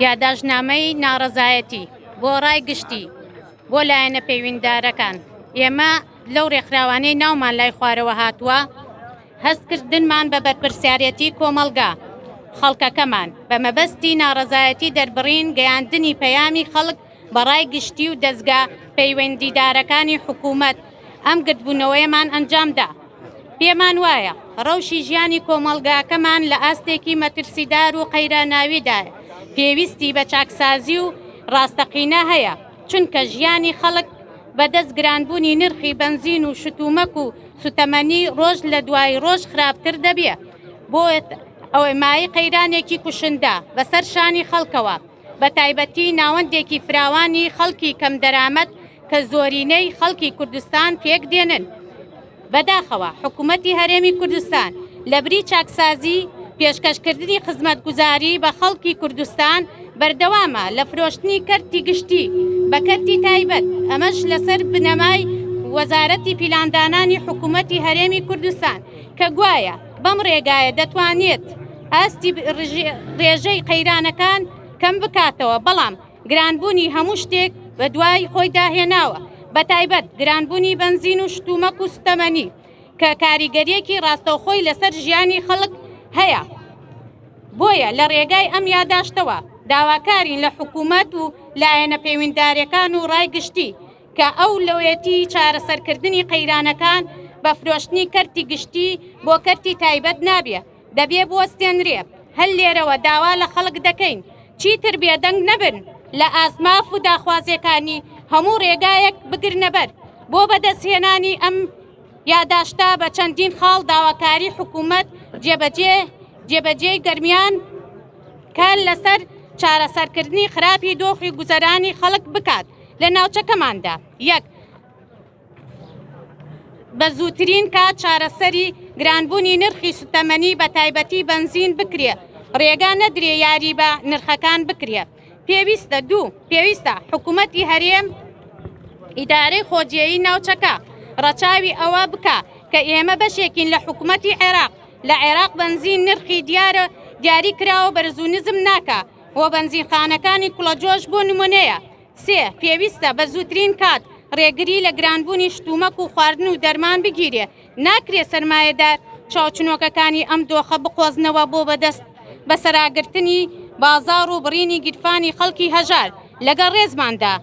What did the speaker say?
یاداشتنامەی ناڕەزایەتی بۆ ڕای گشتی بۆ لایەنە پەیوەندیدارەکان ئێمە لەو ڕێکخراوانەی ناومان لای خوارەوە هاتووە هەستکردنمان بە بەرپرسیارێتی کۆمەڵگا خەڵکەکەمان بە مەبەستی ناڕەزایەتی دەربڕین گەیاندنی پەیامی خەڵک بە ڕای گشتی و دەزگا پەیوەندیدارەکانی حکوومەت ئەم گردبوونەوەیەمان ئەنجامدا. پێمان وایە ڕەوشی ژیانی کۆمەڵگاکەمان لە ئاستێکی مەترسیدار و قەیراناویدایە، پێویستی بە چاکسازی و ڕاستەقینە هەیە، چونکە ژیانی خەڵک بەدەست گرانبوونی نرخی بەنزین و شتومەک و سوتەمەنی ڕۆژ لە دوای ڕۆژ خراپتر دەبێ، بۆ ئەوەی مایەی قەیرانێکی کوشندە بەسەر شانی خەڵکەوە. بەتایبەتی ناوەندێکی فراوانی خەڵکی کەمدەرامەت کە زۆرینەی خەڵکی کوردستان پێکدێنن. بەداخەوە حکومەتی هەرێمی کوردستان لەبری چاکسازی پێشکەشکردنی خزمەتگوزاری بە خەڵکی کوردستان بەردەوامە لە فرۆشتنی کەرتی گشتی بە کەرتی تایبەت ئەمەش لەسەر بنەمای وەزارەتی پیلاندانانی حکومەتی هەرێمی کوردستان کە گوایە بەم ڕێگایە دەتوانێت ئاستی ڕێژەی قەیرانەکان کەم بکاتەوە، بەڵام گرانبوونی هەموو شتێک بەدوای خۆیدا هێناوە، بەتایبەت گرانبوونی بەنزین و شتومەک و سوتەمەنی کە کاریگەرییەکی ڕاستەوخۆی لەسەر ژیانی خەڵک هەیە. بۆیە لە ڕێگای ئەم یاداشتەوە داواکارین لە حکوومەت و لایەنە پەیوەنددارەکان و ڕای گشتی کە ئەولەویەتی چارەسەرکردنی قەیرانەکان بە فرۆشتنی کەرتی گشتی بۆ کەرتی تایبەت نابێ، دەبێ بوەستێنرێ، هەر لێرەوە داوا لە خەڵک دەکەین چیتر بێدەنگ نەبن لە ئاست ماف و داخوازیەکانی هەموو ڕێگایەک بگرنەبەر بۆ بەدەستهێنانی ئەم یاداشتە بە چەندین خاڵ داواکاری حکوومەت جێبەجێ جێبەجێی گەرمیان کار لەسەر چارەسەرکردنی خراپی دۆخی گوزەرانی خەڵک بکات لە ناوچەکەماندا یەک بە زووترین کات چارەسەری گرانبوونی نرخی سوتەمەنی بە تایبەتی بەنزین بکرێ ڕێگا نەدرێ یاری بە نرخەکان بکرێ پێویستە دوو پێویستە حکوومەتی هەرێم ئیدارەی خۆجێیی ناوچەکە ڕەچاوی ئەوە بکە کە ئێمە بەشێکین لە حکوومەتی عێراق لە عێراق بەنزین نرخی دیارە دیاری کراوە بەرز و نزم ناکا و بەنزینخانەکانی کوڵەجۆش بۆ نمونەیە سێ، پێویستە بە زووترین کات ڕێگری لە گرانبوونی شتومەک و خواردن و دەرمان بگیرێ، ناکرێ سەرمایەدار چاوچنۆکەکانی ئەم دۆخە بقۆزنەوە بۆ بەدەست بەسەراگرتنی بازاڕ و بڕینی گیرفانی خەڵکی هەژار، لەگەڵ ڕێزماندا.